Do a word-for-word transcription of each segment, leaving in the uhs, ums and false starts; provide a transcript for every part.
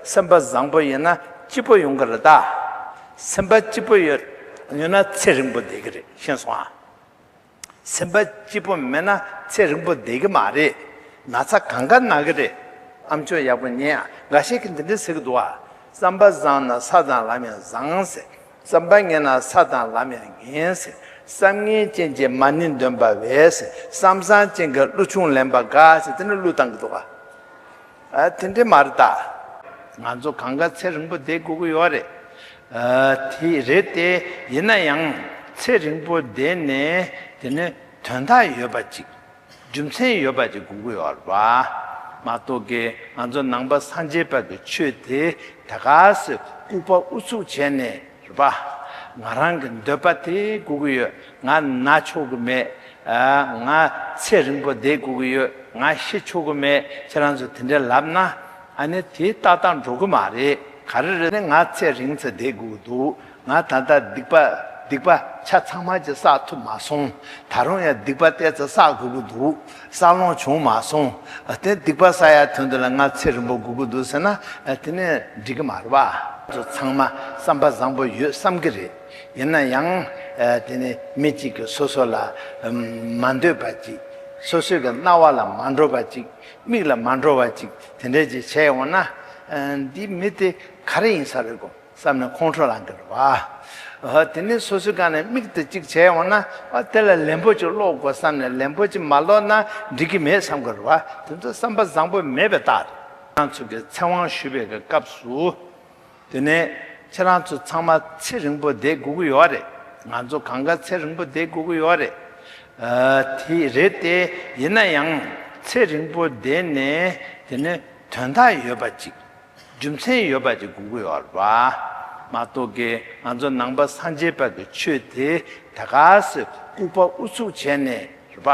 སེམས་པ་བཟང་པོ་ཡིན་ན་སྐྱིད་པོ་ཡོང་གི་རེད་ད། སེམས་པ་སྐྱིད་པོ་ཡོད་ཡོད་ན་ཚེ་རིང་པོ་བསྡད་ཀྱི་རེད། ཤེས་སོང་ཨ། སེམས་པ་སྐྱིད་པོ་མེད་ན་ཚེ་རིང་པོ་བསྡད་ཀྱི་མ་རེད། ན་ཚ་གང་ག་ན་གི་རེད། ཨ་མཆོག་ཡག་པོ་ཉན་ཨ། འགའ་ཤས་ཀྱིས་འདི་འདྲ་ཟེར་གྱི་འདུག་ཨ། བསམ་པ་བཟང་ན་ས་དང་ལམ་ཡང་བཟང་ཟེར། བསམ་པ་ངན་ན་ས་དང་ལམ་ཡང་ངན་ཟེར། བསམ་ངན་ཅན་གྱི་མ་ཎི་འདོན་པ་བས་ཟེར། བསམ་བཟང་ཅན་གྱི་གླུ་ཆུང་ལེན་པ་དགའ་ཟེར། དེ་ནི་གླུ་བཏང་གི་འདུག་ཨ། ཨ། དེ་འདྲ་མ་རེད་ད། ང་ཚོ་གང་ག་ཚེ་རིང་པོ་བསྡད་དགོས་ཀྱི་ཡོད་རེད། ཨ། དེ་རེད་དེ། ཡིན་ན་ཡང་ཚེ་རིང་པོ་བསྡད་ནས་དེ་ནི་དོན་དག་ཡོད་པ་ཅིག་རྒྱུ་མཚན་ཡོད་པ་ཅིག་དགོས་ཀྱི་ཡོད་རེད་པ། མ་གཏོགས་ཀྱི་ང་ཚོ་ནང་པ་སངས་རྒྱས་པ་གི་ཆོས་དེ་ད་ག་སེ་ལྐུགས་པ་ཨུ་ཚུགས་བྱས་ནས་རེད་པ། ང་རང་གི་འདོད་པ་དེ་དགོས་ཀྱི་ཡོད། ང་ན་ཆོག་གི་མེད། ཨ། ང་ཚེ་རིང་པོ་བསྡད་དགོས་ཀྱི་ཡོད། ང་ཤི་ཆོག་གི་མེད། ཁྱེད་རང་ཚོ་དེ་འདྲ་ལབ་ན། ཨ་ནི་དེ་ཏག་ཏག་འགྲོ་གི་མ་རེད། ག་རེ་རེད་ནི། ང་ཚེ་རིང་ཙམ་བསྡད་དགོས་ཀྱི་འདུག་ང་ད་ལྟ་སྡིག་པ་སྡིག་པ་ཆ་ཚང་མ་ཅིག་བསགས་ཐུབ་མ་སོང་། ད་རུང་ཡང་སྡིག་པ་ཏོག་ཙམ་བསགས་དགོས་ཀྱི་འདུག་བསགས་ལོང་བྱུང་མ་སོང་། དེ་སྡིག་པ་བསགས་ཡ་དོན་དུ་ལ་ང་ཚེ་རིང་པོ་དགོས་ཀྱི་འདུག་ཟེར་ན། དེ་ནས་འགྲིག་གི་མ་རེད་པ། ཚོ་ཚང་མ་བསམ་པ་བཟང་པོ་ཡོད་བསམ་གྱི་རེད། ཡིན་ན་ཡང་། ཨ། དེ་ནི་མི་གཅིག་གིས་སོ་སོ་ལ་མ་འདོད་པ་ཅིག་སོ་སོའི་གི་རྣ་བ་ལ་མ་འགྲོ་བ་ཅིག་མིག་ལ་མ་འགྲོ་བ་ཅིག་དེ་འདྲ་ཅིག་བྱས་ཡོང་ན། ཨ། འདི་མི་དེ་ག་རེ་ཡིན་ས་རེད་གོ་བསམ་ནས་ཁོང་ཁྲོ་ལངས་ཀྱི་རེད་པ། ཨ། དེ་ནི་སོ་སོའི་སྒང་ནས་མིག་དེ་གཅིག་བྱས་ཡོང་ན། ཨ། དེ་ལ་ལན་པོ་ཅིག་སློག་དགོས་བསམ་ནས་ལན་པོ་ཅིག་མ་སློག་ན་འགྲིག་གི་མེད་བསམ་གྱི་རེད་པ། དེ་ཚོ་བསམ་པ་བཟང་པོ་མེད་པའི་རྟགས་རེད། ཁྱེད་རང་ཚོ་གི་ཚེ་དབང་ཞུ་བའི་གི་སྐབས་སུ། དེ་ནས་ཁྱེད་རང་ཚོ་ཚང་མ་ཚེ་རིང་པོ་བསྡད་དགོས་ཀྱི་ཡོད་རེད། ང་ཚོ་གང་ག་ཚེ་རིང་པོ་བསྡད་དགོས་ཀྱི་ཡོད་རེད། ཨ། དེ་རེད་དེ། ཡིན་ན་ཡང་ཚེ་རིང་པོ་བསྡད་ནས་དེ་ནི་དོན་དག་ཡོད་པ་ཅིག་རྒྱུ་མཚན་ཡོད་པ་ཅིག་དགོས་ཀྱི་ཡོད་རེད་པ། མ་གཏོགས་ཀྱི་ང་ཚོ་ནང་པ་སངས་རྒྱས་པ་གི་ཆོས་དེ་ད་ག་སེ་ལྐུགས་པ་ཨུ་ཚུགས་བྱས་ནས་རེད་པ།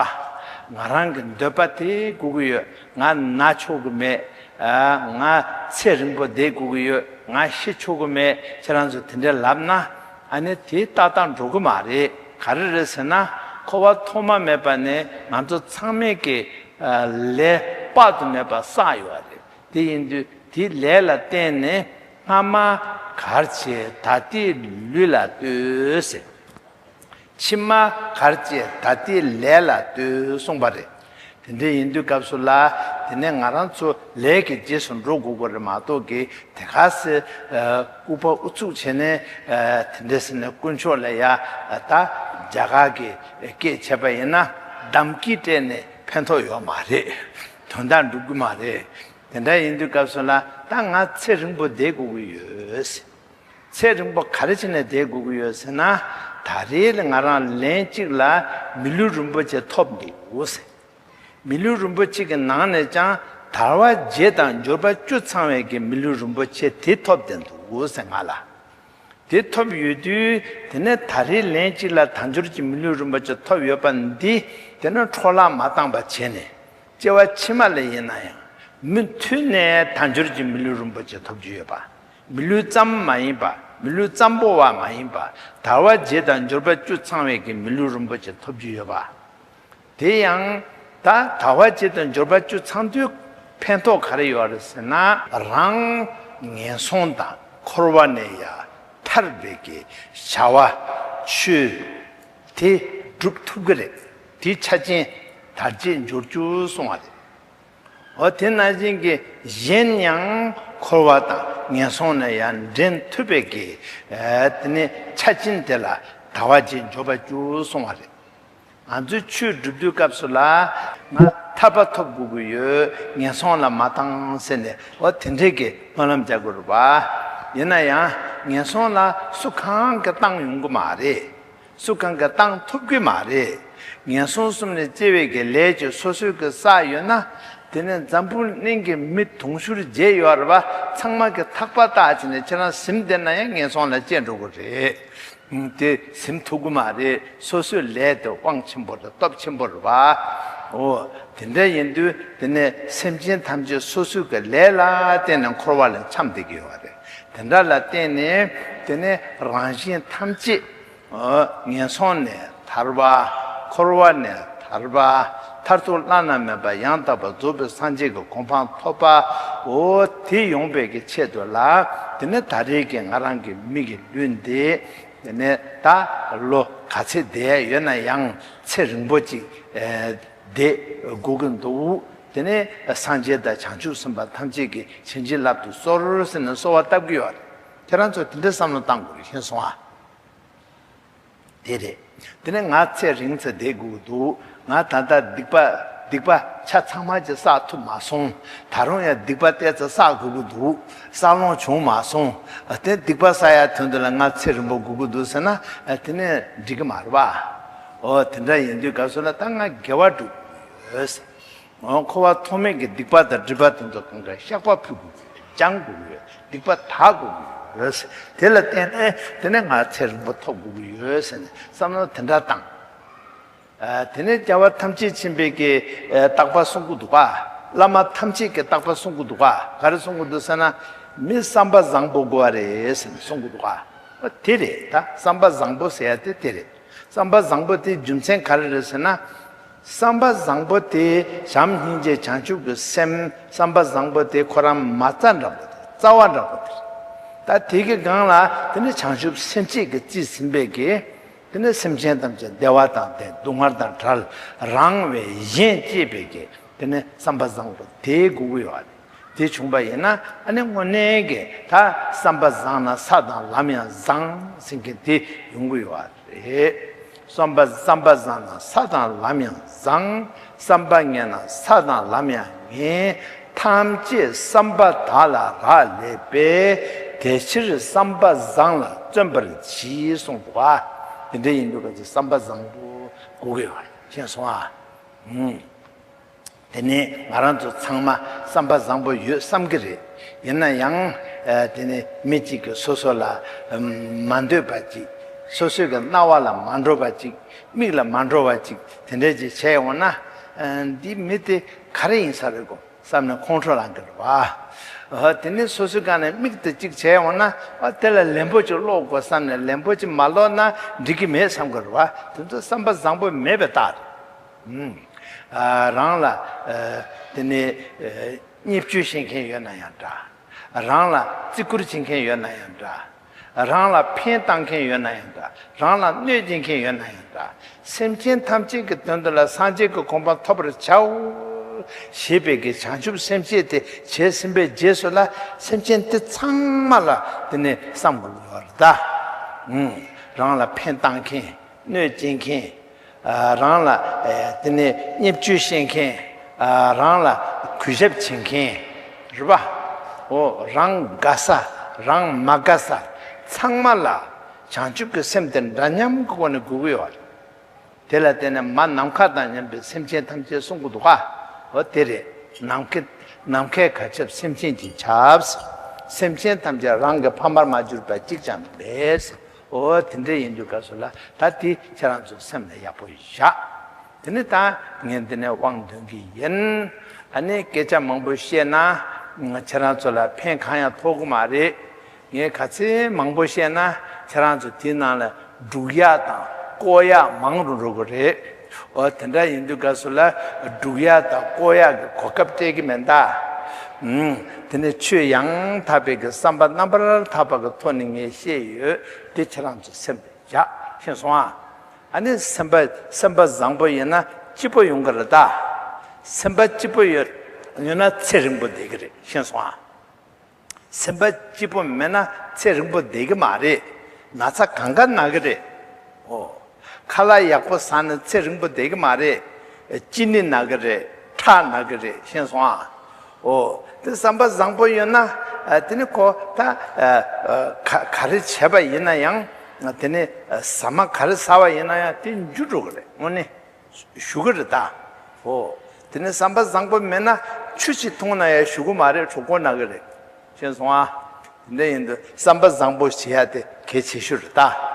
ང་རང་གི་འདོད་པ་དེ་དགོས་ཀྱི་ཡོད། ང་ན་ཆོག་གི་མེད། ཨ། ང་ཚེ་རིང་པོ་བསྡད་དགོས་ཀྱི་ཡོད། ང་ཤི་ཆོག་གི་མེད། ཁྱེད་རང་ཚོ་དེ་འདྲ་ལབ་ན། ཨ་ནི་དེ་ཏག་ཏག་འགྲོ་གི་མ་རེད། ག་རེ་རེད་ཟེར་ན། འཁོར་བ་ཐོག་མ་མེད་པ་ནས་ང་ཚོ་ཚང་མས་ཀྱི། ཨ། ལས་དཔག་ཏུ་མེད་པ་བསགས་ཡོད་རེད། དེ་ཡིན་དུས་དེའི་ལས་ལ་བརྟེན་ནས། སྔ་མ་གར་བྱས་ད་ལྟའི་ལུས་ལ་ལྟོས་ཟེར། ཕྱི་མ་གར་བྱས་ད་ལྟའི་ལས་ལ་ལྟོས་གསུངས་པ་རེད། དེ་འདྲ་ཡིན་དུས་སྐབས་སུ་ལ། དེ་ནས་ང་རང་ཚོ་ལས་ཀྱི་རྗེས་སུ་འགྲོ་དགོས་ཀྱི་རེད་མ་གཏོགས་ཀྱི། དེ་ག་སེ། ཨ། ལྐུགས་པ་ཨུ་ཚུགས་བྱས་ནས། ཨ། དེ་འདྲ་ཟེར་ནས་དཀོན་མཆོག་ལ་ཡ། ཨ། ད་རྒྱ་གར་གྱི་སྐད་བྱས་པ་ཡིན་ན་དམ་གྱིས་སྤྲད་ནས་ཕན་ཐོགས་ཡོད་མ་རེད། དོན་དག་འགྲུབ་ཀྱི་མ་རེད། དེ་འདྲ་ཡིན་དུས་སྐབས་སུ་ལ། ད་ང་ཚེ་རིང་པོ་བསྡད་དགོས་ཀྱི་ཡོད་ཟེར། ཚེ་རིང་པོ་ག་རེ་བྱས་ནས་བསྡད་དགོས་ཀྱི་ཡོད་ཟེར་ན། ད་རེས་ལ་ང་རང་ལན་གཅིག་ལ་མི་ལུས་རིན་པོ་ཆེ་ཐོབ་འདུག་ཟེར། མི་ལུས་རིན་པོ་ཆེ་གི་ནང་ནས་ཀྱང་དལ་བ་བརྒྱད་དང་འབྱོར་པ་བཅུ་ཚང་བའི་གི་མི་ལུས་རིན་པོ་ཆེ་དེ་ཐོབ་བསྡད་འདུག་ཟེར་ང་ལ། དེ་ཐོབ་ཡོད་དུས་དེ་ནས་ད་རེས་ལན་གཅིག་ལ་དལ་འབྱོར་གྱི་མི་ལུས་རིན་པོ་ཆེ་ཐོབ་ཡོད་པ་འདི། དེ་ནས་འཕྲོ་བརླག་མ་བཏང་པ་བྱས་ནས། སྐྱེ་བ་ཕྱི་མ་ལ་ཡིན་ན་ཡང་མུ་མཐུད་ནས་དལ་འབྱོར་གྱི་མི་ལུས་རིན་པོ་ཆེ་ཐོབ་རྒྱུ་ཡོད་པ། མི་ལུས་ཙམ་མ་ཡིན་པ། མི་ལུས་ཙམ་པོ་བ་མ་ཡིན་པ། དལ་བ་བརྒྱད་དང་འབྱོར་པ་བཅུ་ཚང་བའི་གི་མི་ལུས་རིན་པོ་ཆེ་ཐོབ་རྒྱུ་ཡོད་པ། དེ་ཡང་ད་དལ་བ་བརྒྱད་དང་འབྱོར་པ་བཅུ་ཚང་དུས་ཕན་ཐོགས་ག་རེ་ཡོད་རེད་ཟེར་ན། རང་ངན་སོང་དང་འཁོར་བ་ནས་ཡར་ཐར་བའི་གི་བྱ་བ་ཆོས་དེ་སྒྲུབ་ཐུབ་ཀྱི་རེད། དེའི་ཆ་རྐྱེན་དལ་བརྒྱད་འབྱོར་བཅུ་གསུངས་པ་རེད། འོ། དེ་ནང་བཞིན་གྱི་གཞན་ཡང་འཁོར་བ་དང་ངན་སོང་ནས་ཡར་འདྲེན་ཐུབ་པའི་གི། ཨ། དེ་ནི་ཆ་རྐྱེན་དེ་ལ་དལ་བ་བརྒྱད་འབྱོར་པ་བཅུ་གསུངས་པ་རེད། ང་ཚོས་ཆོས་སྒྲུབ་དུས་སྐབས་སུ་ལ། ང་ཐར་པ་ཐོབ་དགོས་ཀྱི་ཡོད། ངན་སོང་ལ་མ་བཏང་ཟེར་ནས། འོ། དེ་འདྲའི་གི་སྨོན་ལམ་རྒྱག་དགོས་རེད་པ། ཡིན་ན་ཡང་ངན་སོང་ལ་སུ་གང་གིས་བཏང་ཡོང་གི་མ་རེད། སུ་གང་གིས་བཏང་ཐུབ་ཀྱི་མ་རེད། ངན་སོང་གསུམ་ལས་སྐྱེ་བའི་གི་ལས་ཀྱི་སོ་སོའི་གི་བསགས་ཡོད་ན། དེ་ནས་འཛམ་བུ་གླིང་གི་མི་དུང་ཕྱུར་བརྒྱད་ཡོད་རེད་པ། ཚང་མ་གི་ཐག་པ་བཏགས་བྱས་ནས་ཁྱེད་རང་ཟིན་བསྡད་ན་ཡང་ངན་སོང་ལ་སྐྱེ་འགྲོ་གི་རེད། དེ་ཟིན་ཐུབ་ཀྱི་མ་རེད། སོ་སོའི་ལས་དེ་དབང་ཆེན་པོ་རེད། སྟོབས་ཆེན་པོ་རེད་པ། འོ། དེ་འདྲ་ཡིན་དུས་དེ་ནས་སེམས་ཅན་ཐམས་ཅད་སོ་སོའི་གི་ལས་ལ་བརྟེན་ནས་འཁོར་བ་ལ་འཁྱམས་བསྡད་ཀྱི་ཡོད་རེད། དེ་འདྲ་ལ་བརྟེན་ནས་དེ་ནས་རང་གཞན་ཐམས་ཅད། ཨོ། ངན་སོང་ནས་ཐར་པ། འཁོར་བ་ནས་ཐར་པ། མཐར་ཐུག་བླ་ན་མེད་པ་ཡང་དག་པར་རྫོགས་པའི་སངས་རྒྱས་ཀྱི་གོ་འཕང་ཐོབ་པའོ། དེ་ཡོང་བའི་གི་ཆེད་དུ་ལ། དེ་ནས་ད་རེས་ཀྱི་ང་རང་གི་མིག་གི་ལུས་འདི། དེ་ནས་ད་ལོ་ག་ཚད་བསྡད་ཡོད་ན་ཡང་ཚེ་རིང་པོ་ཅིག་ཨེ་བསྡད་དགོས་ཀྱི་འདུག་དེ་ནས་སངས་རྒྱས་དང་བྱང་ཆུབ་སེམས་དཔའ་ཐམས་ཅད་ཀྱིས་བྱིན་གྱིས་བརླབ་ཏུ་གསོལ་ཟེར་ནས་གསོལ་བ་བཏབ་ཀྱི་ཡོད་རེད། ཁྱེད་རང་ཚོ་དེ་འདྲ་བསམ་བློ་བཏང་དགོས་རེད། ཤེས་སོང་ཨ། དེ་རེད། དེ་ནས་ང་ཚེ་རིང་ཙམ་བསྡད་དགོས་ཀྱི་འདུག་ང་ད་ལྟ་སྡིག་པ་སྡིག་པ་ཆ་ཚང་མ་ཅིག་བསགས་ཐུབ་མ་སོང་། ད་རུང་ཡང་སྡིག་པ་ཏོག་ཙམ་བསགས་དགོས་ཀྱི་འདུག་བསགས་ལོང་བྱུང་མ་སོང་། དེ་སྡིག་པ་བསགས་ཡ་དོན་དུ་ལ་ང་ཚེ་རིང་པོ་དགོས་ཀྱི་འདུག་ཟེར་ན། དེ་ནས་འགྲིག་གི་མ་རེད་པ། འོ་དེ་འདྲ་ཡིན་དུས་སྐབས་སུ་ལ་ད་ང་དགེ་བ་སྒྲུབ་དགོས་ཡོད་ཟེར། འོ་འཁོར་བ་ཐོག་མེད་ཀྱི་སྡིག་པ་དང་སྒྲིབ་པ་དེ་ཚོ་གང་ག་བཤགས་པ་ཕུལ་དགོས་ཀྱི་ཡོད། སྦྱང་དགོས་ཀྱི་ཡོད། སྡིག་པ་དག་དགོས་ཀྱི་ཡོད། དེ་ལ་བརྟེན་ནས་དེ་ནས་ང་ཚེ་རིང་པོ་ཐོབ་དགོས་ཀྱི་ཡོད་ཟེར་ནས་བསམ་བློ་དེ་འདྲ་བཏང་། ཨ། དེ་ནས་རྒྱལ་བ་ཐམས་ཅད་མཁྱེན་པའི་གི་ཨ་རྟག་པ་གསུང་གི་འདུག་ག་བླ་མ་ཐམས་ཅད་ཀྱི་རྟག་པ་གསུང་གི་འདུག་ག་ག་རེ་གསུང་གི་འདུག་ཟེར་ན། མི་བསམ་པ་བཟང་པོ་དགོས་པ་རེད་ཟེར་ནས་གསུང་གི་འདུག་ག་དེ་རེད་ད། བསམ་པ་བཟང་པོ་ཟེར་ཡ་དེ་དེ་རེད། བསམ་པ་བཟང་པོ་དེའི་རྒྱུ་མཚན་ག་རེ་རེད་ཟེར་ན། བསམ་པ་བཟང་པོ་དེ་བྱམས་སྙིང་རྗེ་བྱང་ཆུབ་ཀྱི་སེམས། བསམ་པ་བཟང་པོ་དེ་ཁོ་རང་མ་རྩ་འདྲ་པོ་དེ། རྩ་བ་འདྲ་པོ་དེ་རེད། ད་དེ་གི་སྒང་ལ་དེ་ནི་བྱང་ཆུབ་སེམས་བསྐྱེད་ཀྱི་རྩིས་ཟིན་པའི་གི། དེ་ནི་སེམས་ཅན་ཐམས་ཅད་བདེ་བ་དང་ལྡན། སྡུག་བསྔལ་དང་བྲལ། རང་བས་གཞན་གཅེས་པའི་གི། དེ་ནི་བསམ་པ་བཟང་པོ་དེ་དགོས་ཀྱི་ཡོད་རེད། དེ་བྱུང་པ་ཡིན་ན་ཨ་ནི་དངོས་གནས་ཀྱི་ད་བསམ་པ་བཟང་ན་ས་དང་ལམ་ཡང་བཟང་ཟེར་མཁན་དེ་ཡོང་གི་ཡོད་རེད། བསམ་པ་བསམ་པ་བཟང་ན་ས་དང་ལམ་ཡང་བཟང་། བསམ་པ་ངན་ན་ས་དང་ལམ་ཡང་ངན། ཐམས་ཅད་བསམ་པ་དག་ལ་རག་ལས་པས། དེ་ཕྱིར་བསམ་པ་བཟང་ལ་བརྩོན་པར་གྱིས་གསུངས་འདུག་ག་དེ་འདྲ་ཡིན་དུས་ཀ་ཅིག་བསམ་པ་བཟང་པོ་དགོས་ཀྱི་ཡོད་རེད། ཤེས་སོང་ཨ། ཨུམ། དེ་ནས་ང་རང་ཚོ་ཚང་མ་བསམ་པ་བཟང་པོ་ཡོད་བསམ་གྱི་རེད། ཡིན་ན་ཡང་ཨ་དེ་ནས་མི་གཅིག་གིས་སོ་སོ་ལ་ཨམ་མ་འདོད་པ་ཅིག་སོ་སོའི་གི་རྣ་བ་ལ་མ་འགྲོ་བ་ཅིག་མིག་ལ་མ་འགྲོ་བ་ཅིག་དེ་འདྲ་ཅིག་བྱས་ཡོང་ན། ཨ་འདི་མི་དེ་ག་རེ་ཡིན་ས་རེད་གོ་བསམ་ནས་ཁོང་ཁྲོ་ལངས་གི་རེད་བ། ཨ་དེ་ནས་སོ་སོའི་སྒང་ནས་མིག་དེ་གཅིག་བྱས་ཡོང་ན། ཨ་དེ་ལ་ལན་པོ་ཅིག་ཀློག་དགོས་བསམ་ནས་ལན་པོ་ཅིག་མ་ཀློག་ན་འགྲིག་གི་མེད་བསམ་གི་རེད་བ། དེ་ཚོ་བསམ་པ་བཟང་པོ་མེད་པའི་རྟགས་རེད། ཨུམ། ཨ་རང་ལ་ཨ་དེ་ནས་ཨ་བརྙས་བཅོས་བྱེད་མཁན་ཡོད་ན་ཡང་འདྲ། རང་ལ་བརྩི་བཀུར་བྱེད་མཁན་ཡོད་ན་ཡང་འདྲ། རང་ལ་ཕན་བཏགས་མཁན་ཡོད་ན་ཡང་འདྲ། རང་ལ་གནོད་སྦྱིན་མཁན་ཡོད་ན་ཡང་འདྲ། སེམས་ཅན་ཐམས་ཅད་ཀྱི་དོན་དུ་ལ་སངས་རྒྱས་ཀྱི་གོ་འཕང་ཐོབ་པར་བྱའོ་ཞེས་པའི་གི་བྱང་ཆུབ་སེམས་བསྐྱེད་དེ་བྱས་ཟིན་པའི་རྗེས་སུ་ལ་སེམས་ཅན་དེ་ཚང་མ་ལ་དེ་ནས་བསམ་དགོས་ཡོད་རེད་ད། ཨུམ། རང་ལ་ཕན་བཏགས་མཁན། གནོད་སྐྱེལ་མཁན། ཨ་རང་ལ་ཨེ་དེ་ནས་བརྙས་བཅོས་བྱེད་མཁན། ཨ་རང་ལ་གུས་ཞབས་བྱེད་མཁན། རེད་པ། འོ་རང་དགའ་ས་རང་མ་དགའ་ས་ཚང་མ་ལ་བྱང་ཆུབ་ཀྱི་སེམས་དེ་འདྲ་མཉམ་གྱི་སྒོ་ནས་དགོས་ཀྱི་ཡོད་རེད། དེ་ལ་བརྟེན་ནས་མ་ནམ་མཁའ་དང་མཉམ་པའི་སེམས་ཅན་ཐམས་ཅད་གསུང་གི་འདུག་ག་འོ་དེ་རེད། ནམ་མཁའི་ནམ་མཁའི་མཁའ་ཁྱབ་སེམས་ཅན་གྱི་ཁྱབ། སེམས་ཅན་ཐམས་ཅད་རང་གི་ཕ་མར་མ་གྱུར་པ་གཅིག་ཀྱང་མེད། འོ་དེ་འདྲ་ཡིན་དུས་སྐབས་སུ་ལ་ད་དེ་ཁྱེད་རང་ཚོ་སེམས་ལ་ཡག་པོ་བཞག་དེ་ནས་ད་ངས་འདི་ནས་དབང་འདོན་གྱི་ཡིན། ཨ་ནི་སྐད་ཆ་མང་པོ་བཤད་ན་ང་ཁྱེད་རང་ཚོ་ལ་ཕན་གང་ཡང་ཐོགས་ཀྱི་མ་རེད། ངས་ག་ཚད་མང་པོ་བཤད་ན་ཁྱེད་རང་ཚོ་དེའི་ནང་ལ་སྒྲུག་ཡག་དང་བཀོལ་ཡག་མང་རུ་འགྲོ་གི་རེད། འོ་དེ་འདྲ་ཡིན་དུས་སྐབས་སུ་ལ་སྒྲུག་ཡག་དང་བཀོལ་ཡག་གི་གོ་སྐབས་སྤྲད་ཀྱི་མེད་ད། ཨུམ། དེ་ནས་ཆོས་ཡང་དག་པའི་གི་བསམ་པ་རྣམ་པར་དག་པ་གི་ཐོག་ནས་ངས་བཤད་ཡོད། དེ་ཁྱེད་རང་ཚོ་སེམས་ལ་བཞག་ཤེས་སོང་ཨ། ཨ་ནི་སེམས་པ་སེམས་པ་བཟང་པོ་ཡིན་ན་སྐྱིད་པོ་ཡོང་གི་རེད་ད། སེམས་པ་སྐྱིད་པོ་ཡོད་ཡོད་ན་ཚེ་རིང་པོ་བསྡད་ཀྱི་རེད། ཤེས་སོང་ཨ། སེམས་པ་སྐྱིད་པོ་མེད་ན་ཚེ་རིང་པོ་བསྡད་ཀྱི་མ་རེད། ན་ཚ་གང་ག་ན་གི་རེད། ཨོ། ཁ་ལག་ཡག་པོ་ཟ་ན་ཚེ་རིང་པོ་བསྡད་ཀྱི་མ་རེད། གཅིན་སྙི་ན་གི་རེད། ཁྲག་ན་གི་རེད། ཤེས་སོང་ཨ། ཨོ། དེ་བསམ་པ་བཟང་པོ་ཡོད་ན་ཨ་དེ་ནི་ཁོ་ད་ཨ་ཨ་ག་ག་རེ་བྱས་པ་ཡིན་ན་ཡང་དེ་ནི་ཨ་ཟ་མ་ག་རེ་ཟ་བ་ཡིན་ན་ཡང་དེ་འཇུ་འགྲོ་གི་རེད། དངོས་གནས། ཞུ་གི་རེད་ད། ཨོ། དེ་ནས་བསམ་པ་བཟང་པོ་མེད་ན་ཆུ་ཞིག་འཐུང་ན་ཡང་ཞུ་གི་མ་རེད། གྲོད་ཁོག་ན་གི་རེད། ཤེས་སོང་ཨ། དེ་འདྲ་ཡིན་དུས་བསམ་པ་བཟང་པོ་བྱེད་ཡ་དེ་གལ་ཆེ་ཤོས་རེད་ད།